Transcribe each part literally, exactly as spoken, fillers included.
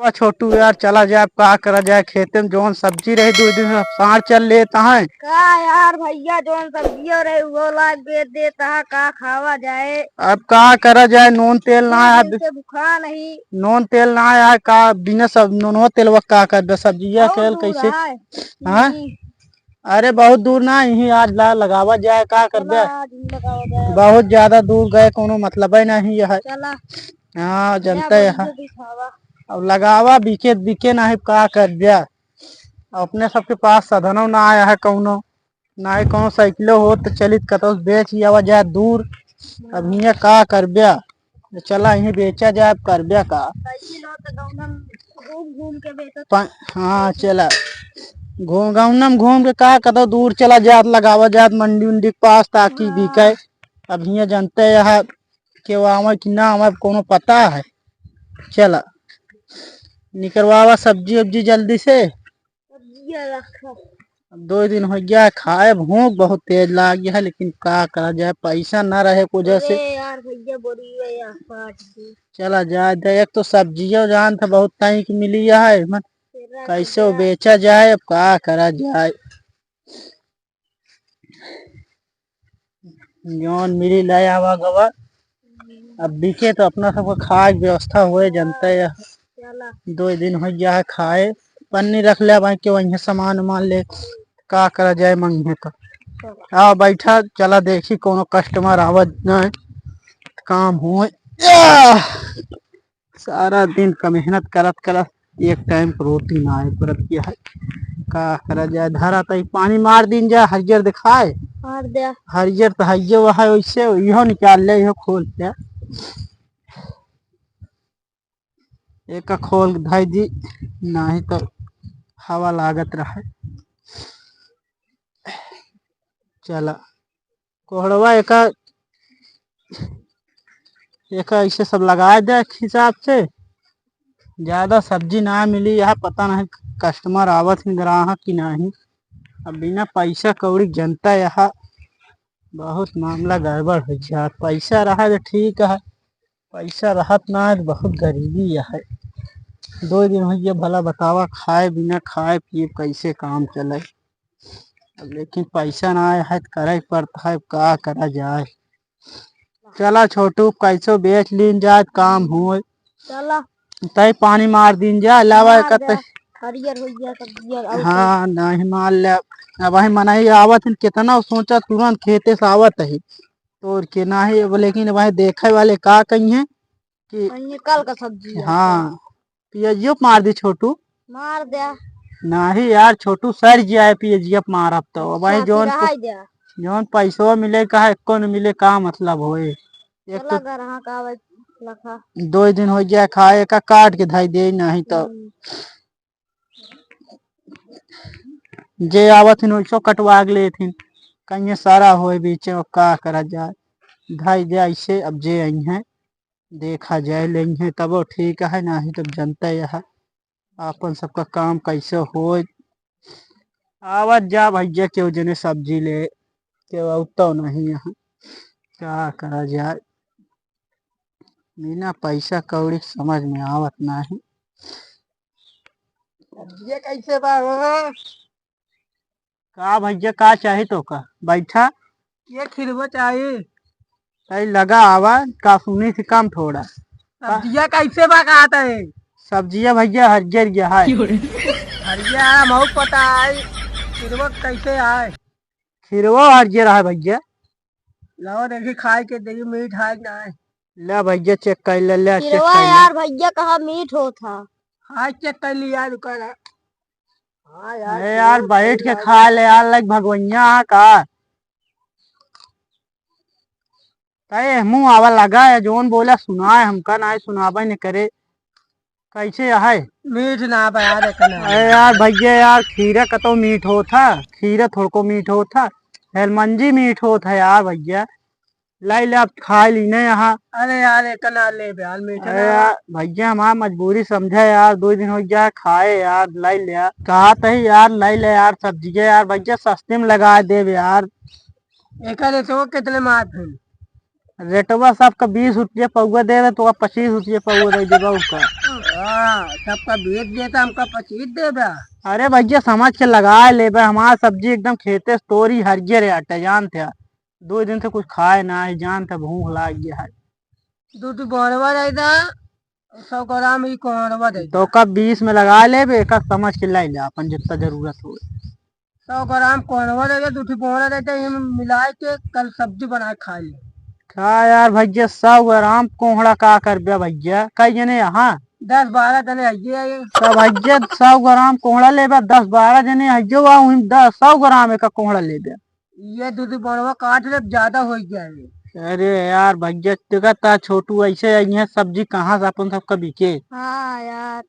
छोटू यार, चला जाए, अब का करा जाए, खेते में जौन सब्जी रही, दो दिन से साँड़ चल लेता है। का यार भैया, जौन सब्जियो रही, वो लाग बेच देता है, का खावा जाए? अब का करा जाए, नून तेल ना है, अब दिन से भूखा नहीं। नून तेल ना है, का बिना सब नूनो तेलवा का कर दे, सब्जिया और खेल दूर कैसे? है। हाँ? नहीं। अरे बहुत दूर ना, यहीं आज ला लगावा जाए, का कर चला, दे? आज ही लगावा जाए। बहुत ज्यादा दूर गए, कोनो मतलब ही नहीं है। चला। हाँ, जनता है। अब लगावा, बिके, बिके नाही, का कर दिया। अपने सबके पास साधनो ना आया है कौनो, ना ही कौनो साइकिलो हो तो चलित कतौ से बेच ही आवा जाए दूर। अब हियाँ का कर दिया, चला यहीं बेचा जाए, अब कर दिया का। साइकिल हो तो गौनम घूम घूम के बेचत। पा-, हाँ, चला। घूम, गौनम घूम के का कतौ दूर चला जात, लगावा जात मंडी उंडी के पास, ताकि हाँ। बिके। अब हियाँ जनते यहाँ केहू आवे कि ना आवे, अब कौनो पता है। चला, निकरवावा सब्जी उब्जी जल्दी से। सब्जिया रखा। अब दो दिन हो गया है खाए, भूख बहुत तेज लाग गया है, लेकिन का करा जाए, पैसा ना रहे की वजह से। अरे यार भैया, बोरी है यार, काट दी। चला जाए दे, एक तो सब्जियों जान था बहुत टाइम की मिली है, मन तेरा कैसे भैया। बेचा जाए, अब का करा जाए। जौन मिली ले आवा गवा। अब बिके तो अपना सबका खाए के व्यवस्था होए, जनता है। चला। दो दिन हो गया है खाए, पन्नी रख ले भाई के वहीं सामान उमान ले, का करा जाए मंगे तो। चला। आओ बैठा, चला देखी कोनो कस्टमर आवत ना है, काम होए। या! सारा दिन का मेहनत करत करत एक टाइम क रोटी ना आए परत के है। का करा जाए, धरा तई पानी मार दीन जाए, हरियर दिखाए। मार दे। हरियर तो हइये वह है, वैसे इहो निकाल ले, इहो खोल ले। एक खोल धाई दी, नाही तो हवा लागत रहे। चला। कोहड़वा एका, एका ऐसे सब लगाए दे एक हिसाब से। ज्यादा सब्जी ना मिली, यह पता नहीं कस्टमर आवत ही ग्राहक की नहीं। अब बिना पैसा कौड़ी जनता यह बहुत मामला गड़बड़ हो जात। पैसा रहा तो ठीक है, पैसा रहत ना है तो बहुत गरीबी है। दो दिन हो गया भला बतावा, खाए बिना खाए पिए कैसे काम चले। अब लेकिन पैसा ना आए है तो करे पड़ता है, का करा जाए। चला छोटू, कैसो बेच लीन जाए, काम होए। चला। तई पानी मार दीन जा, अलावा मार कत दे। हरियर हो गया सब्जिया, और हाँ, नहीं मार ले। अब वही मनई आवत है, कितना सोचा तुरंत खेते से आवत है तोड़ के, नाही अब, लेकिन वही देखे वाले का कही है कि कहीं कल का सब्जी है। हाँ, पियजियो मार दी छोटू। मार दे। नाही यार, छोटू सर जी आए पियजिया मारब तो। अब भाई अच्छा, जौन फिर प-, रहाई दे। जौन पैसवा मिले का है, एको न मिले का मतलब होए। एक चला तो घर हाँ का आवे लखा। दो दिन हो गया खाए का, काट के धाई दे, नहीं तो हम्म। जे आवत हिन वैसो कटवा के लेत हिन। कहीं सारा होए बीचे, अब का करा जाए, धाई दे ऐसे। अब जे आई हैं देखा जाए, लेंगे तबो ठीक है, नाही तब जनता यह आपन सबका काम कैसे होए। आवत जा भैया, केहू जने सब्जी ले, केहू अउतो नहीं यहाँ, का करा जाए, बिना पैसा कौड़ी के समझ में आवत नहीं। सब्जिया कैसे बा हो? का भैया, का चाही तोका? बैठा। ये खीरवा चाही। अरे लगा आवा, का सुनी थी काम थोड़ा। सब्जिया कैसे बा कहत है? सब्जिया भैया हरियर गया है। हरियर है, हमहू पता है। खीरवा कैसे है? खीरवा हरियर है भैया। लाओ देखी खाए के, देखी मीठ है कि ना है। ले भैया चेक कर ले, ले चेक खीरवा कर ले। यार भैया कहाँ मीठ होत है? हाँ चेक कर ली यार, रुका ना। हाँ यार, अरे यार, खीरवा बैठ के खा ले यार, लाइक भगवैया का। तय मुँह आवा लगा है, जौन बोला सुनाए, हमका ना सुनाबे न करे। कैसे है? मीठ ना बा यार, इतना। अरे यार भैया यार, खीरा कतो मीठ होत है, खीरा थोड़को मीठ होत है, हेलमंजी मीठ होत है यार भैया। लाई ले, आप खाए लीने यहाँ। अरे यार, इतना ले बे यार, मीठा अरे ना। यार, भैया, हमार मजबूरी समझा यार, दो दिन हो गया है खाए यार, लाई ले यार। कहा तही यार, लाई ले यार, सब्जी के यार, भैया, सस्ते में लगा देबे यार। एकर रेटवा कितने में आत है? रेटवा सबका बीस रुपये पौवा देबे, तो पच्चीस रुपये पौवा दे देबा उसका। हाँ, सबका बेच देता, हमका पचीस देबा। अरे भैया, समझ के लगा लेबे, हमार सब्जी एकदम खेते से तोरी हरियर है, अटे जानत है। दो दिन से कुछ खाए ना है, जानत है, भूख लाग गया है। दो ठो बोरवा दे दा, सौ ग्राम ई कोहड़वा दे दा। तो का बीस में लगा लेबे, एका समझ के लाई ले, अपन जितना जरूरत हो। सौ ग्राम कोहड़वा दे दे, दो ठो बोरा दे दे, ये मिलाए के कल सब्जी बना के खा ले। का यार भैया, सौ ग्राम कोहड़ा का करबे भैया, कई जने यहाँ? दस बारह जने हइये है। तो भैया, सौ ग्राम कोहड़ा लेबे, दस बारह जने हइये, वा उहिन दस, सौ ग्राम एका कोहड़ा लेबे। ये दो ठो बोरवा काट ले, ज्यादा हो गया है। अरे यार भैया, देखा ता छोटू ऐसे आई है, सब्जी कहाँ से अपन सबका बिके? हाँ यार।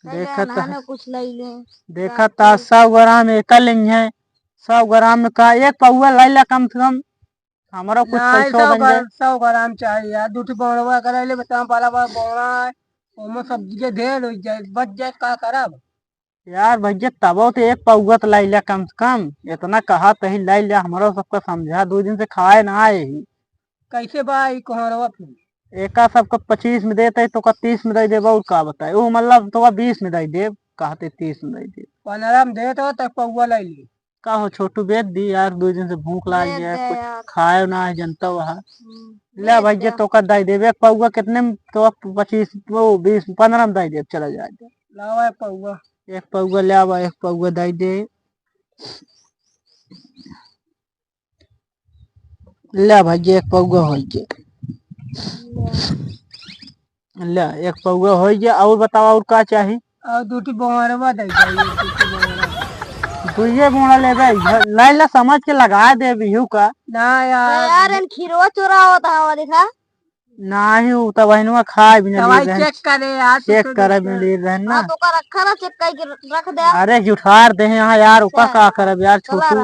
देखा ता, कुछ ले ले। देखा ता, सौ ग्राम एका लेंगे, सौ ग्राम में का एक पौवा ले ला कम से कम, हमारा कुछ नहीं, पैसा सौ बन जाए। ग्राम, सौ ग्राम चाहिए यार, दो ठो बोरवा करे ले, बता, बड़ा बड़ा बोरा है, ओमे सब्जी के ढेर हो जाए, बच जाए, का करब? यार भैया, तबो तो एक पौवा तो लाई ला कम से कम, इतना कहा तही लाई ला, हमारा सबका समझा, दो दिन से खाए ना आए ही। कैसे बा ई कोहड़वा फिर? एका सबका पच्चीस में देते, तो का तीस में दे देबा, और का बताए? ओ मतलब, तो का बीस में दे देब, कहते तीस में दे देब। पन्द्रह में देत हो, तो पौवा ले ली। का हो छोटू, बेच दी यार, दो दिन से भूख लाग गया, कुछ खाए ना है, जनता वहा। ले भैया, तो का दे देब, एक पौवा कितने में? तो पच्चीस, ओ, बीस, पन्द्रह में दे देब, चला जाए। लावा एक पौवा। एक पौवा ले आवा, एक पौवा दे दे। ले भैया, एक पौवा हो गया। ले, एक पौवा हो गया। और बताओ, और का चाही? और दो ठो बोरवा दे दे, दो ठो बोरवा। दुइये बोरा लेबे, ले ला, समझ के लगा दे बिहू का। ना यार। तो यार, इन खीरवा चोरा होता हवा, देखा। नाही, उ त बहिनवा खाए भी ना दवाई ले रहन। चेक करे यार, चेक करे भी ना ले रहन ना। हाँ, तो ओकर रखा ना, चेक करके रख दे। अरे, जुठार दे हैं यहाँ यार, ओका का करब यार, छोटू।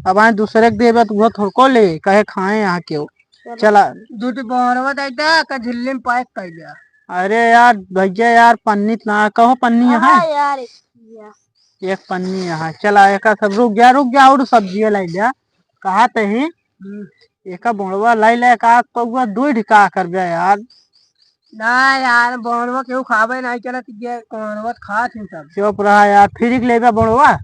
अब आए दूसरे के देबे तो वो थोड़को ले, कहे खाए यहाँ केहू। चला। दो ठो बोरवा दे दे, का झिल्ली में पैक कर दे। अरे यार, भैया यार, पन्नी त ना, कहो पन्नी यहाँ है? यार, एक पन्नी यहाँ। चला, एका सब रुक जा, रुक जा, और सब्जी लाई जा। कहा तही? हम्म। एका बोरवा लाई ले, का पौवा दो ढिका कर बे यार। ना यार, बोरवा केहू खाबे नहीं करत, ये कोहड़वा खात ही सब। चुप रहा यार, फिरिक लेबे बोरवा?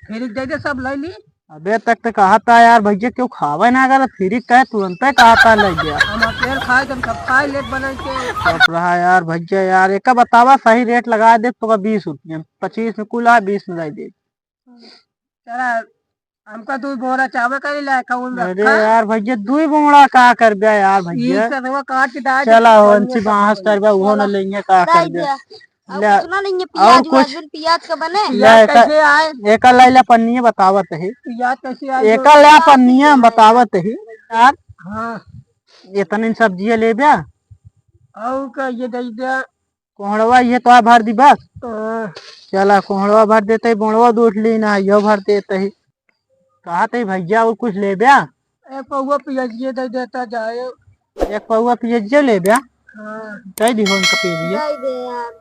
फिरिक दे दे, सब ले ली। अबे तक तो कहा था यार, भैया केहू खाबे ना करत, फिरिक कहे तुरंते कहा था ले गया। हम अकेले खाए, हम सब खाए लेट बना के। चुप रहा यार भैया यार, एका बतावा सही रेट लगा दे, तो का बीस रुपये, पच्चीस में कुल आ, बीस में दे दे। चला, हमका दो बोरा चावल का ले लाया, खाऊं अरे रखा। यार भैया, दो बोरा का कर बे यार भैया? सरवा काट के डाल दे, चला हो, अंची बाहस कर बे, वो ना लेंगे, का कर बे? अब ले, कुछ ना लेंगे, और प्याज कुछ? व्याज, प्याज का बने? ले, प्याज एका, कैसे आए? एका लाई ला पन्निया बतावत है। प्याज कैसे आए? एका ला पन्निया बतावत है यार। हाँ। इतने सब्जियां ले बे। और का ये दे दे। कोहड़वा ये तो भर दी बस। हाँ। चला, कोहड़वा भर देते, बोड़वा दूठ ली ना, यो भर देते ही। कहा थे भैया, और कुछ ले बे? एक पौवा पियजिए दे देता जाए। एक पौवा पियजिए ले बे? हाँ। दे दी हो इनका पियजिए। दे दे यार।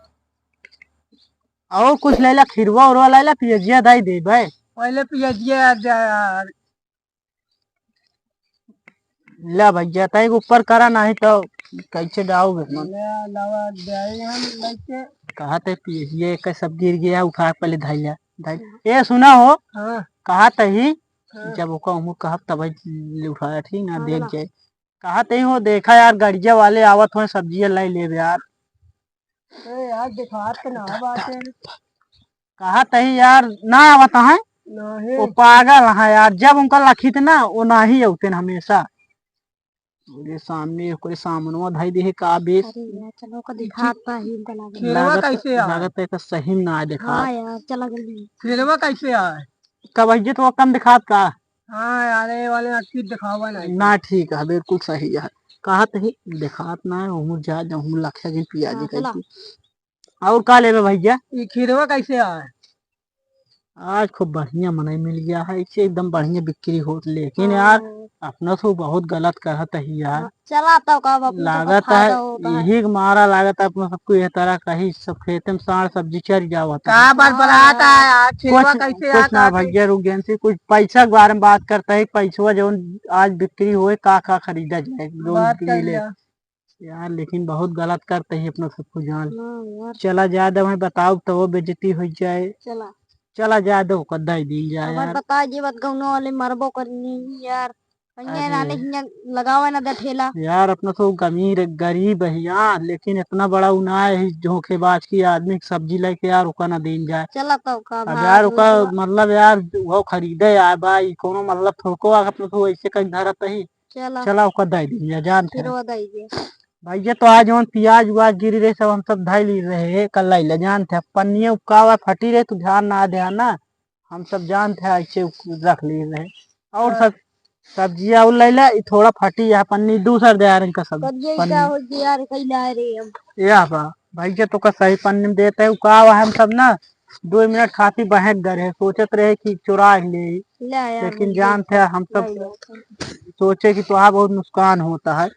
और कुछ ले ला, खीरवा उरवा ले ला, पियजिया दे दे भाई। पहले पियजिया आ जा यार। ले भैया, तैं ऊपर करा, नहीं तो कैसे डाओगे हम? ले, लावा, दे हम लेके। कहा थे पिए, ये के सब गिर गया, उठा के पहले धइला, धइला। ए, सुना हो, हाँ। कहा थे ही, हाँ। जब ओका उमुर कहब तब ले उठाया, ठीक ना, हाँ, देख ना। जाए। कहा थे ही हो, देखा यार, गड़िया वाले आवत हो, सब्जियां लाई लेब यार। ए यार, दिखात तो ना बाटे। कहा तही यार, ना आवत है। नहीं। वो पागल है यार, जब उनका लखित ना, वो ना ही अउते न हमेशा। ओकरे सामने, ओकरे सामनवा धई दे है का बेस। अरे यार, चलो, ओका दिखात बा ही, इनका लागत। खीरवा लागत, कैसे आए? लागत है कि सही में ना आए दिखात। हाँ यार, चला जल्दी। खीरवा कैसे आए? का भैया, तो कम दिखात का? हाँ यार, ये वाले अक्की दिखावा नहीं। ना, ठीक है, बिल्कुल सही है। कहत ही दिखात ना है, हमू जा, जा, हमू लखिया के पियाजी हाँ, चला। कैसे। और का लेबे भैया? ये खीरवा कैसे आए? आज खूब बढ़िया मनई मिल गया है, इससे एकदम बढ़िया बिक्री होत, लेकिन हाँ। यार, अपना तो बहुत गलत कहत है यार। चला तो का, अब अपना तो लागत फायदा है, होता है। यही के मारा लागत है, अपना सबको यह तरह कही, सब खेते में साड़ सब्जी चर जावत है। का बरबरात है यार, खीरवा कुछ, कैसे कुछ ना भैया, रुक गए से कुछ पैसा के बारे में बात करता है, पैसवा जौन आज बिक्री होए, का, का खरीदा जाए, जौन बात कर मिले। लिया। यार, लेकिन बहुत गलत करते ही अपना सबको जान। हाँ यार। चला जाए दे, वहीं बताओ तो वो बेइज्जती हो जाए। चला। चला जाए दे, ओकर दे दीन जाए अब यार। बता, ये बात गाँव वाले मरबो करनी यार। कहिया अरे। नाने हियाँ लगावे ना दे ठेला। यार, अपना तो अमीर गरीब है यार, लेकिन इतना बड़ा उ ना है, धोखेबाज की आदमी की सब्जी लेके यार, ओका ना दीन जाए। चला तो का अब भाव यार, दे ओका देवा। मतलब यार, वो खरीदे आए बा, ई कोनो मतलब थोड़को आ, अपना तो ऐसे कहीं धरत ही। चला। चला, ओका दे दीन जाए, जान थे। फिर वो दे दे। भैया, तो आज जौन प्याज उआज गिरी रहे, सब हम सब धई ली रहे, कल लाई ले, जान थे। पन्निया उपकावा फटी रहे, तू ध्यान ना दे ना, हम सब जान थे, ऐसे रख ली रहे। और हाँ। सब सब्जिया और लाई ले, ई थोड़ा फटी है पन्नी, दूसर दे यार इनका सब करिए पन्नी। का हो गया यार, कहीं ला रहे हम। या बा, भैया, तो का सही पन्नी में देते हैं, उपकावा हम सब ना, दो मिनट खातिर बहक गए रहे, सोचत रहे कि चुरा ले, ले यार, लेकिन भैया, जान थे हम सब ले यार। सोचे कि तोहार बहुत नुकसान होता है।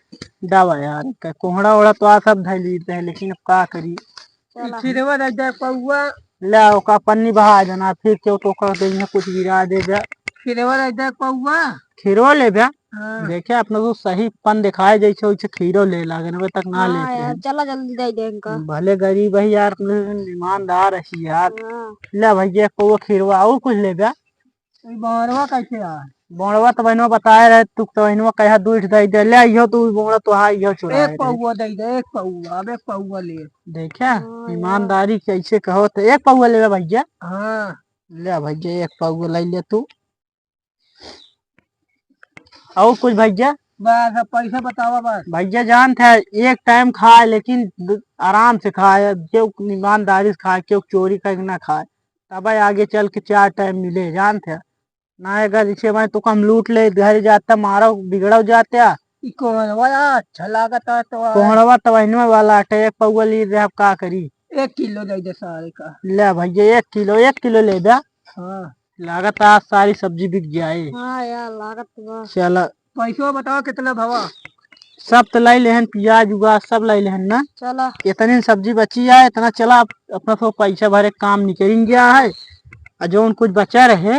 दवा यार, का कोहड़ा ओहड़ा तो आ सब धैली रहे, लेकिन अब का करी। चला। खीरवा रह जाए पौआ। ले, ओका पन्नी बहा देना, फिर क्यों तो कर देंगे, कुछ गिरा दे जा। खीरवा रह जाए पौआ। खीरो ले बे। हाँ। देखे, अपना तो सही पन दिखाए, जैसे वैसे खीरो ले लागे, अबे तक ना हाँ लेते यार, हैं। चला जल्दी दे दे इनका। भले गरीब है यार, लेकिन ईमानदार है यार। हाँ। ले भैया, एक पौआ खीरवा और कुछ ले बे। ई बोड़वा कैसे आ? बोड़वा तो बहनवा बताए रहे, तू तो बहनवा कहा दूध दे दे, ले, इहो तू बोड़ा तो हाँ, इहो चुरा एक रहे। पौआ दे दे, एक पौआ, अब एक पौआ ले। देखे, हाँ, ईमानदारी कैसे कहो तो एक पौआ ले भैया। हाँ। ले भैया, एक पौआ ले ले तू। और कुछ भैया? बस, अब पैसा बतावा बस। भैया, जान थे, एक टाइम खाए, लेकिन द-, आराम से खाए, क्यों ईमानदारी से खाए, क्यों चोरी करके ना खाए, तब आगे चल के चार टाइम मिले, जान थे। ना अगर जैसे भाई तो हम लूट ले, घर जाता, मारा, बिगड़ो जाता। ई कोहड़वा अच्छा लागत है तो। कोहड़वा तो बहनवा वाला आटे, एक पौआ ली रहे, अब का करी? एक किलो दे दे सारे का। ले भैया, एक किलो, एक किलो ले बे। हाँ। लागत आज सारी सब्जी बिक जाए। हाँ यार, लागत बा। चला। पैसवा बतावा कितना भवा? सब तो लाई लेहन, प्याज उगा सब लाई लेहन ना। चला। इतनी सब्जी बची है, इतना चला, अप-, अपना तो पैसा भरे काम निकल गया है, और जौन कुछ बचा रहे,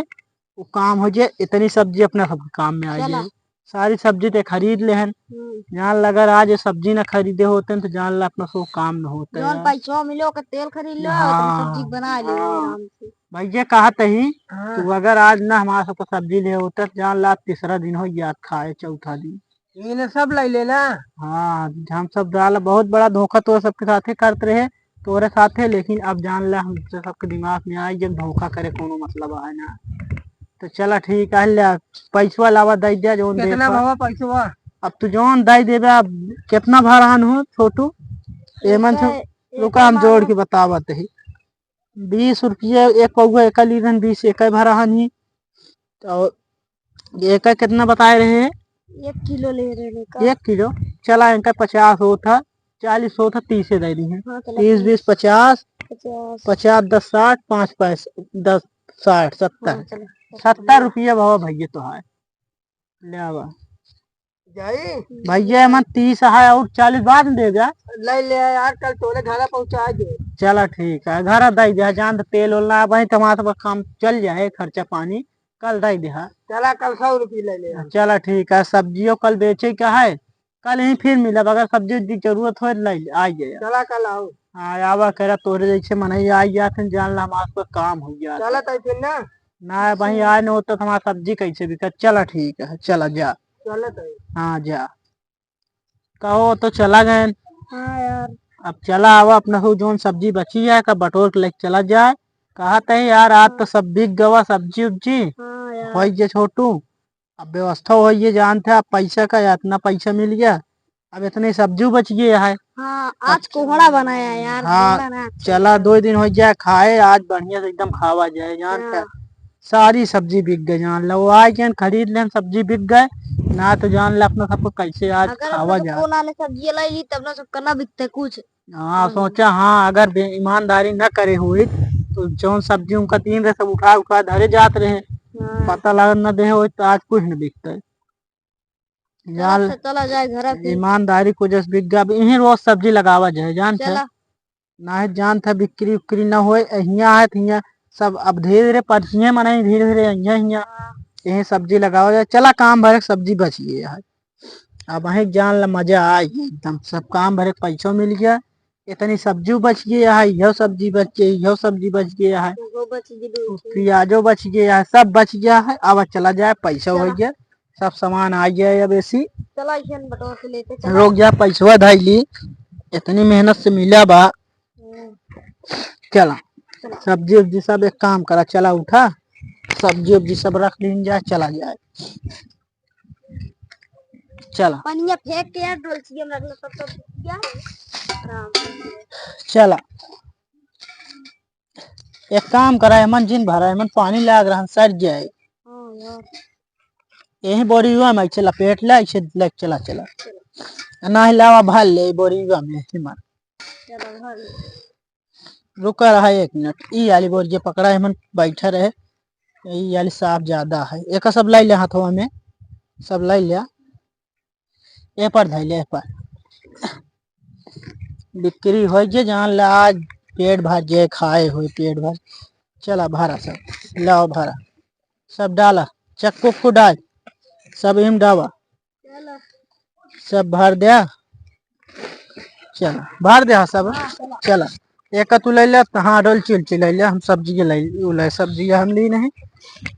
वो काम हो जाए, इतनी सब्जी अपना सबके काम में आ चला। जाए। सारी सब्जी ते खरीद लेहन। हम्म। जान ला अगर आज ये सब्जी ना खरीदे होते तो जान ला अपना सो काम न होता जौन यार। पैसवा मिले ओकर तेल खरीद लो, हाँ, उतनी सब्जी बना ले हाँ। आराम से। भैया कहत ही, हाँ। तू अगर आज ना हमारा सबको सब्जी ले होते तो जान ला तीसरा दिन हो गया खाए, चौथा दिन। इन्हें सब ले लेना। हाँ, हम सब जान ला बहुत बड़ा धोखा तो सबके साथे करत रहे। तोरे साथे, लेकिन अब जान ला हमसे सबके दिमाग में आई, जब धोखा करे कोनो मतलब आए ना। तो चला ठीक है, ले पैसवा लावा दे दे, जौन कितना देबा। भवा पैसवा? अब तू जौन दे देबे, अब कितना भरहन हो छोटू? एमन से एक, एक रुका, हम जोड़ बारह। के बतावत ही। बीस रुपये एक पौआ, एक लीरन बीस, एक भरहन ही। तो ये का कितना बताए रहे हैं? एक किलो ले रहे हैं का? एक किलो। चला, इनका पचास होत है, चालीस होत है, तीस दे दी है। हाँ, चला, तीस, तीस। बीस, पचास, पचास। पचास, दस, साठ, पाँच, पाँच, दस, साठ, सत्तर। हाँ, चला, सत्तर। सत्तर रुपया भवा भैया तो है। ले आवा। जाई? भैया, एमन तीस है और चालीस बाद में दे जा। ले ले यार, कल तोरे घरा पहुँचा दे। चला ठीक है, घरा दे दे, जान तो तेल ओल ना, वहीं तो हमारा सब काम चल जाए, खर्चा पानी। कल दे दिहा। चला, कल सौ रुपये ले ले। चला, ठीक है, सब्जियों कल बेचे का है, कल ही फिर मिलब, अगर सब्जी उब्जी जरूरत हो, ले ले, आ गया। चला, कल आओ। हाँ, आवा करा, तोरे जैसे मनई आ गया थे, जान ला, हमारा कोई काम हो गया। चला, तई फिर ना। ना, वहीं आए न होते तो हमारा सब्जी कैसे बिका? चला, ठीक है, चला, जा। चला, तई। हाँ, जा। कहो तो चला गए। हाँ यार। अब चला आवा, अपना हो जौन सब्जी बची है, का बटोर के लेके चला जाए। कहा तही यार, आज तो हाँ। सब बिक गवा सब्जी उब्जी। हाँ यार। होई जे छोटू, अब व्यवस्था होई जे, जान थे, अब पैसा का इतना पैसा मिल गया, अब इतने सब्जी बच गए है। हाँ, आज अच्छा। कोहड़ा बनाया यार, हाँ, कोहड़ा ना। चला, दो दिन हो गया खाए, आज बढ़िया से एकदम खावा जाए, जान थे। हाँ। सारी सब्जी बिक गई, जान ला। वो आए के खरीद लेन, सब्जी बिक गए, ना तो जान ला अपना सबको कैसे आज अगर खावा अपना जाए। कोला ले सब्जी लाई ली, तब ना सबका ना बिकते कुछ। हाँ, हाँ। सोचा, हाँ, अगर बे-, ईमानदारी न करे होइत, तो जौन सब्जी उनका दीन रहे, सब उठा उठा धरे जात रहे। हाँ। पता लगत न दे होइत, तो आज कुछ न बिकते। चला, जान, अच्छा, चला जाए घर फिर। ईमानदारी को जस बिक गया, अब यहीं रोज सब्जी लगावा जाए, जान थे। चला। ना है, जान थे, बिक्री उक्री न होए, हियाँ है, तो हियाँ सब अब धीरे धीरे पढ़िए, मने धीरे धीरे हियाँ, हियाँ हाँ। यहीं सब्जी लगावा जाए। चला, काम भरे सब्जी बचिए है। अब वहीं जान ला मजा आई एकदम, सब काम भरे पैसो मिल गया, इतनी सब्जी बच गया है, यह सब्जी बच गई, यह सब्जी बच गया है, वो बच गई दो ठो। प्याजो बच गया है, सब बच गया है। अब चला जाए, पैसा हो चला। गया, सब सामान आ गया है। अब ऐसी चला, इहन बटोर के लेते चला। रुक जा, पैसवा धाई ली, इतनी मेहनत से मिला बा। हम्म। चला, चला। सब्जी उब्जी सब एक काम करा, चला उठा, सब्जी उब्जी सब रख लीन जाए, चला जाए। चला। पनिया फेंक के यार, डोलचिया में रखना, तब तो सूख गया। आराम से। चला। एक काम करा, एमन जिन भरा, एमन पानी लाग रहा, सर जाए। हाँ यार। यही बोरिया में ऐसे लपेट ले, ऐसे ले, चला, चला। चला। ना हिलावा, भर ले बोरिया में, ऐसे मार। चला, भर ले। रुका रहा एक मिनट, ई वाली बोरिया पकड़ा, एमन बैठा रहे, ई वाली साफ ज्यादा है। एक सब लाई ले हाथवा में, सब लाई ले, ए पर धैले, ए पर। बिक्री होइ जे, जान ला आज पेट भर जे, खाए हुए पेट भर। चला भरा सब, लाओ भरा, सब डाला, चक्कू उक्कू डाल, सब इम डावा, सब भर द्या। चला भर द्या सब। चला, एक तू ले ले, हाँ, डोलची उलची ले ले, हम सब्जी के ले, उ ले, सब्जी हम ली नहीं।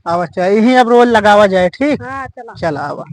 आवा, अच्छा, यही अब रोज लगावा जाए, ठीक? हाँ, चला। चला आवा।